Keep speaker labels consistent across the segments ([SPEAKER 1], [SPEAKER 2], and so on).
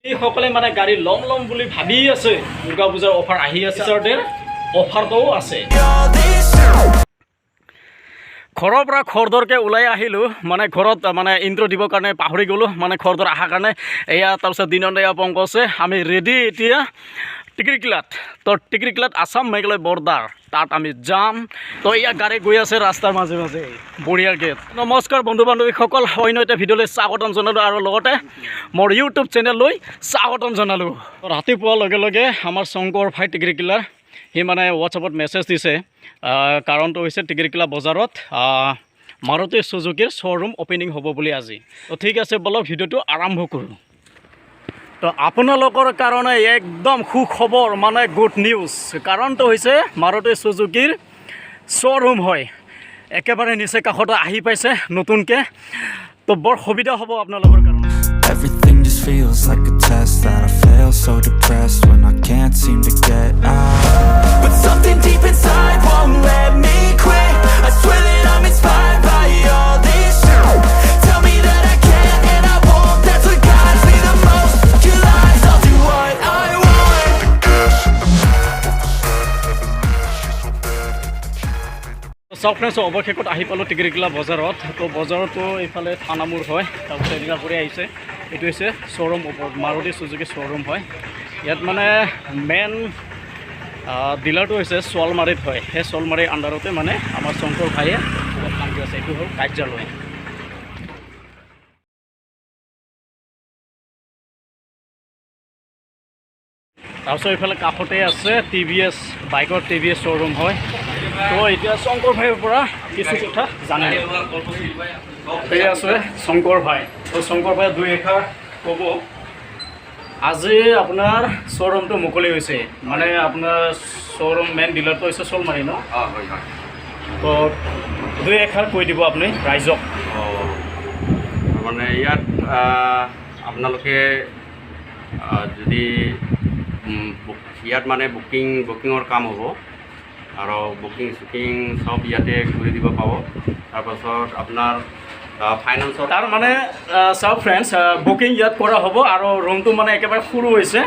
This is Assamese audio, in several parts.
[SPEAKER 1] যিসকলে মানে গাড়ী ল'ম ল'ম বুলি ভাবি আছে, দুৰ্গা পূজাৰ অফাৰ আহি আছে, অফাৰটোও আছে। ঘৰৰ পৰা খৰধৰকৈ ওলাই আহিলোঁ, মানে ঘৰত মানে ইণ্ট্ৰ' দিবৰ কাৰণে পাহৰি গ'লোঁ, মানে খৰধৰ অহাৰ কাৰণে। এয়া তাৰপিছত দিনত এয়া পংকজে আমি ৰেডি এতিয়া টিকিৰিকিলাত। তো টিকিৰিকিলাত আছাম মেঘালয় বৰ্ডাৰ, তাত আমি যাম। তো এয়া গাড়ী গৈ আছে ৰাস্তাৰ মাজে মাজে বঢ়িয়াকৈ। নমস্কাৰ বন্ধু বান্ধৱীসকল, অন্য এটা ভিডিঅ'লৈ স্বাগতম জনালোঁ আৰু লগতে মোৰ ইউটিউব চেনেললৈ স্বাগতম জনালোঁ। ৰাতিপুৱাৰ লগে লগে আমাৰ শংকৰ ভাই টিকিৰিকিলাৰ, সি মানে হোৱাটছএপত মেছেজ দিছে। কাৰণটো হৈছে টিকিৰিকিলা বজাৰত মাৰুতি চুজুকিৰ শ্ব'ৰুম অ'পেনিং হ'ব বুলি আজি। তো ঠিক আছে, বলক ভিডিঅ'টো আৰম্ভ কৰোঁ। তো আপোনালোকৰ কাৰণে একদম সুখবৰ, মানে গুড নিউজ। কাৰণটো হৈছে মাৰুতি চুজুকিৰ শ্ব'ৰুম হয়, একেবাৰে নিচে কাষতে আহি পাইছে নতুনকৈ। তো বৰ সুবিধা হ'ব আপোনালোকৰ কাৰণে।
[SPEAKER 2] Everything just feels like a test that I fail, so depressed when I can't seem to get out.
[SPEAKER 3] But something deep inside won't let me quit. I swear that I'm inspired by all this shit. Tell me that I can and I won't. That's what guides me the most. Your lies, I'll do what I want.
[SPEAKER 1] চাওক ফ্ৰেণ্ডছ, অৱশেষত আহি পালোঁ টিকিৰিকিলা বজাৰত। তো বজাৰতো এইফালে থানামূৰ হয়, তাৰপিছত এনেকুৱা কৰি আহিছে। এইটো হৈছে শ্ব'ৰুম, ওপৰত মাৰুতি চুজুকি শ্ব'ৰুম হয়। ইয়াত মানে মেইন ডিলাৰটো হৈছে চলমাৰীত হয়। সেই চলমাৰীৰ আণ্ডাৰতে মানে আমাৰ শংকৰ ভাইয়ে কাম কৰি আছে। এইটো হ'ল কাৰ্যালয়। তাৰপিছত এইফালে কাষতে আছে টিভিএছ, বাইকৰ টিভিএছ শ্ব'ৰুম হয়। তো এতিয়া শংকৰ ভাইৰ পৰা কিছু কথা জানিলোঁ। এই আছে শংকৰ ভাই। তো শংকৰ ভাই দুই এষাৰ ক'ব। আজি আপোনাৰ শ্ব'ৰুমটো মুকলি হৈছে, মানে আপোনাৰ শ্ব'ৰুম মেইন ডিলাৰটো হৈছে চলমাৰী ন?
[SPEAKER 4] অঁ, হয় হয়।
[SPEAKER 1] তো দুই এষাৰ কৈ দিব আপুনি ৰাইজক।
[SPEAKER 4] অঁ, মানে ইয়াত আপোনালোকে যদি ইয়াত মানে বুকিঙৰ কাম হ'ব আৰু বুকিং চুকিং চব ইয়াতে কৰি দিব পাব। তাৰপাছত আপোনাৰ ফাইনেন্সৰ
[SPEAKER 1] তাৰ মানে চাওক ফ্ৰেণ্ডছ, বুকিং ইয়াত কৰা হ'ব আৰু ৰুমটো মানে একেবাৰে সৰু হৈছে।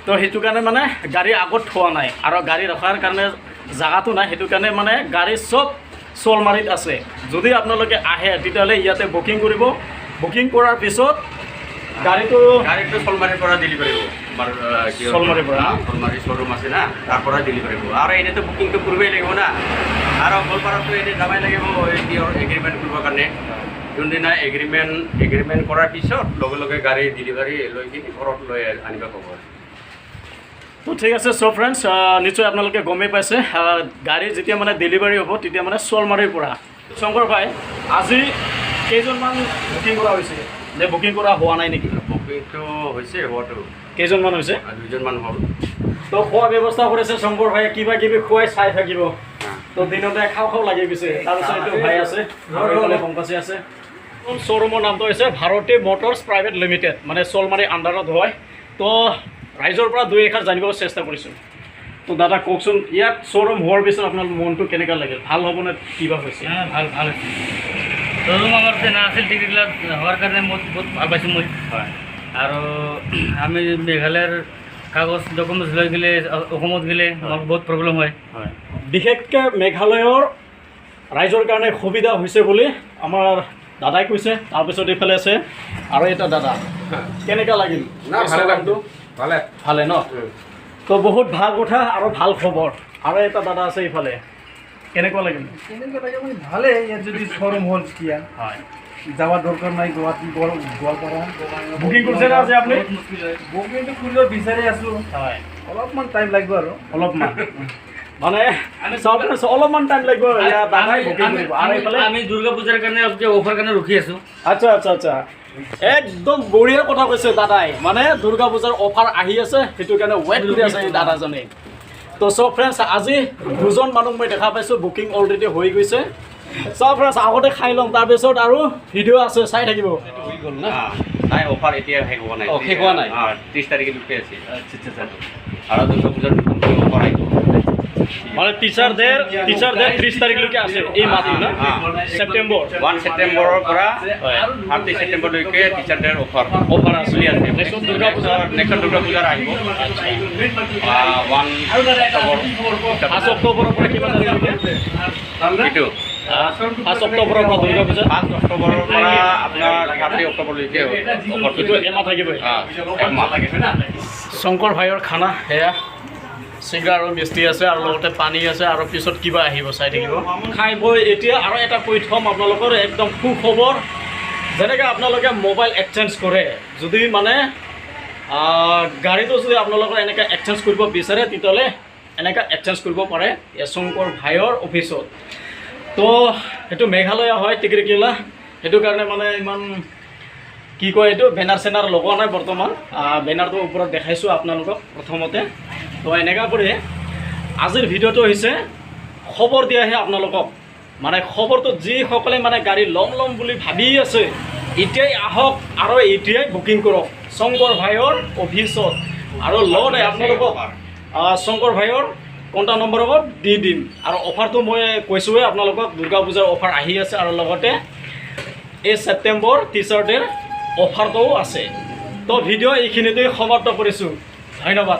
[SPEAKER 1] তো সেইটো কাৰণে মানে গাড়ী আগত থোৱা নাই আৰু গাড়ী ৰখাৰ কাৰণে জাগাটো নাই। সেইটো কাৰণে মানে গাড়ী চব চলমাৰীত আছে। যদি আপোনালোকে আহে, তেতিয়াহ'লে ইয়াতে বুকিং কৰিব। বুকিং কৰাৰ পিছত গাড়ীটো
[SPEAKER 4] গাড়ীটো চলমাৰীৰ পৰা ডেলিভাৰী হ'ব আমাৰ
[SPEAKER 1] চলমাৰীৰ পৰা?
[SPEAKER 4] চলমাৰী শ্ব'ৰুম আছে না, তাৰ পৰা ডেলিভাৰী হ'ব। আৰু এনেইতো বুকিংটো কৰিবই লাগিব না। আৰু গোৱালপাৰাতো এনেই যাবই লাগিব এই এগ্ৰিমেণ্ট কৰিবৰ কাৰণে। যোনদিনা এগ্ৰিমেণ্ট কৰাৰ পিছত লগে লগে গাড়ী ডেলিভাৰী লৈ কিনি ঘৰত লৈ আনিব পাব।
[SPEAKER 1] তো ঠিক আছে। চ' ফ্ৰেণ্ডছ, নিশ্চয় আপোনালোকে গমেই পাইছে, গাড়ী যেতিয়া মানে ডেলিভাৰী হ'ব, তেতিয়া মানে চলমাৰীৰ পৰা। শংকৰ ভাই, আজি কেইজনমান বুকিং কৰা হৈছে নে বুকিং কৰা হোৱা নাই নেকি?
[SPEAKER 4] বুকিংটো হৈছে হোৱাটো।
[SPEAKER 1] কেইজনমান হৈছে?
[SPEAKER 4] দুজনমান হ'ল।
[SPEAKER 1] তো খোৱা ব্যৱস্থা কৰিছে শংকৰ ভাইয়ে, কিবা কিবি খুৱাই চাই থাকিব। তো দিনতে খাওঁ খাওঁ লাগি গৈছে। তাৰপিছত এইটো ভাই আছে আৰু এইফালে পংকজে আছে। শ্ব'ৰুমৰ নামটো হৈছে ভাৰতী মটৰ্ছ প্ৰাইভেট লিমিটেড, মানে চলমাৰী আণ্ডাৰত হয়। তো ৰাইজৰ পৰা দুই এষাৰ জানিব চেষ্টা কৰিছোঁ। তো দাদা, কওকচোন, ইয়াত শ্ব'ৰুম হোৱাৰ পিছত আপোনাৰ মনটো কেনেকুৱা লাগিল? ভাল হ'বনে কিবা হৈছে?
[SPEAKER 5] হ্যাঁ, ভাল ভাল হৈছে। শ্ব'ৰুম আমাৰ যে নাছিল, টিকিটবিলাক হোৱাৰ কাৰণে মই বহুত ভাল পাইছোঁ মই। আৰু আমি মেঘালয়ৰ কাগজ ডকুমেণ্টছ লৈ গ'লে, অসমত গ'লে আমাৰ বহুত প্ৰব্লেম হয়।
[SPEAKER 1] হয়, বিশেষকৈ মেঘালয়ৰ ৰাইজৰ কাৰণে সুবিধা হৈছে বুলি আমাৰ দাদাই কৈছে। তাৰপিছত এইফালে আছে আৰু এটা দাদা। কেনেকুৱা লাগিল?
[SPEAKER 6] না, ভালে লাগলো, ভালে।
[SPEAKER 1] ভালে ন? তো বহুত ভাল কথা আৰু ভাল খবৰ। আৰু এটা দাদা আছে ইফালে, কেনেকুৱা লাগিল?
[SPEAKER 7] কেনেকুৱা লাগে মানে ভালে। ইয়াত যদি শ্ব'ৰুম হ'ল যেতিয়া যাৱাৰ দৰকাৰ নাই গুৱাহাটী, গোৱালপাৰা।
[SPEAKER 1] বুকিং কৰিছে না আজি আপুনি?
[SPEAKER 7] বুকিংটো কৰিব বিচাৰি আছোঁ। অলপমান টাইম লাগিব আৰু।
[SPEAKER 1] অলপমান মানে চাওক, অলপমান টাইম লাগিব। ইয়াত দাদাই বুকিং কৰিব আৰু এইফালে
[SPEAKER 5] আমি দুৰ্গা পূজাৰ কাৰণে অফাৰ কাৰণে ৰখি আছোঁ।
[SPEAKER 1] আচ্ছা, একদম বঢ়িয়া কথা কৈছে দাদাই। মানে দুৰ্গা পূজাৰ অফাৰ আহি আছে, সেইটো কাৰণে ৱেইট কৰি আছে এই দাদাজনে। তো চব ফ্ৰেণ্ডছ, আজি দুজন মানুহ মই দেখা পাইছোঁ, বুকিং অলৰেডি হৈ গৈছে। চব ফ্ৰেণ্ডছ, আগতে খাই ল'ম, তাৰপিছত আৰু ভিডিঅ' আছে, চাই থাকিব।
[SPEAKER 4] নাই, অফাৰ এতিয়া শেষ হোৱা নাই।
[SPEAKER 1] অঁ, শেষ হোৱা নাই।
[SPEAKER 4] 30 তাৰিখলৈকে আছে। আৰু দুৰ্গা পূজাৰ নতুনকৈ অফাৰ আহিব।
[SPEAKER 1] মানে টিচাৰ ডে 30 তাৰিখলৈকে আছে এই মাহটো না, ছেপ্টেম্বৰ?
[SPEAKER 4] 1 ছেপ্টেম্বৰৰ পৰা
[SPEAKER 1] হয়
[SPEAKER 4] 30 ছেপ্টেম্বৰলৈকে টিচাৰ ডেৰ অফাৰ
[SPEAKER 1] অফাৰ আছে।
[SPEAKER 4] চলি আছে।
[SPEAKER 1] নেক্সট দুৰ্গা পূজা?
[SPEAKER 4] নেক্সট দুৰ্গা পূজাৰ আহিব 1 অক্টোবৰ।
[SPEAKER 1] 5 অক্টোবৰৰ পৰা কিমান তাৰিখলৈকে?
[SPEAKER 4] এইটো
[SPEAKER 1] 5 অক্টোবৰৰ পৰা দুৰ্গা পূজা।
[SPEAKER 4] 5 অক্টোবৰৰ পৰা আপোনাৰ 30 অক্টোবৰলৈকে অফাৰটো।
[SPEAKER 1] এইটো এমাহ থাকিবই?
[SPEAKER 4] একমাহ।
[SPEAKER 1] শংকৰ ভাইৰ খানা সেয়া, চিংৰা আৰু মিষ্টি আছে আৰু লগতে পানী আছে আৰু পিছত কিবা আহিব চাই থাকিব। খাই বৈ এতিয়া আৰু এটা কৈ থ'ম আপোনালোকৰ একদম সুখবৰ। যেনেকৈ আপোনালোকে মোবাইল এক্সচেঞ্জ কৰে, যদি মানে গাড়ীটো যদি আপোনালোকৰ এনেকৈ এক্সচেঞ্জ কৰিব বিচাৰে, তেতিয়াহ'লে এনেকৈ এক্সচেঞ্জ কৰিব পাৰে এই শংকৰ ভাইৰ অফিচত। তো সেইটো মেঘালয় হয় টিকিৰিকিলা, সেইটো কাৰণে মানে ইমান কি কয় এইটো বেনাৰ চেনাৰ লগোৱা নাই বৰ্তমান। বেনাৰটোৰ ওপৰত দেখাইছোঁ আপোনালোকক প্ৰথমতে। তো এনেকুৱা কৰি আজিৰ ভিডিঅ'টো হৈছে খবৰ দিয়াহে আপোনালোকক। মানে খবৰটো যিসকলে মানে গাড়ী ল'ম ল'ম বুলি ভাবি আছে, এতিয়াই আহক আৰু এতিয়াই বুকিং কৰক শংকৰ ভাইৰ অফিচত। আৰু লগতে আপোনালোকক শংকৰ ভাইৰ কণ্টেক্ট নম্বৰত দি দিম। আৰু অফাৰটো মই কৈছোঁৱেই আপোনালোকক, দুৰ্গা পূজাৰ অফাৰ আহি আছে আৰু লগতে এই ছেপ্টেম্বৰ টিচাৰ ডেৰ অফাৰটোও আছে। তো ভিডিঅ' এইখিনিতেই সমাপ্ত কৰিছোঁ, ধন্যবাদ।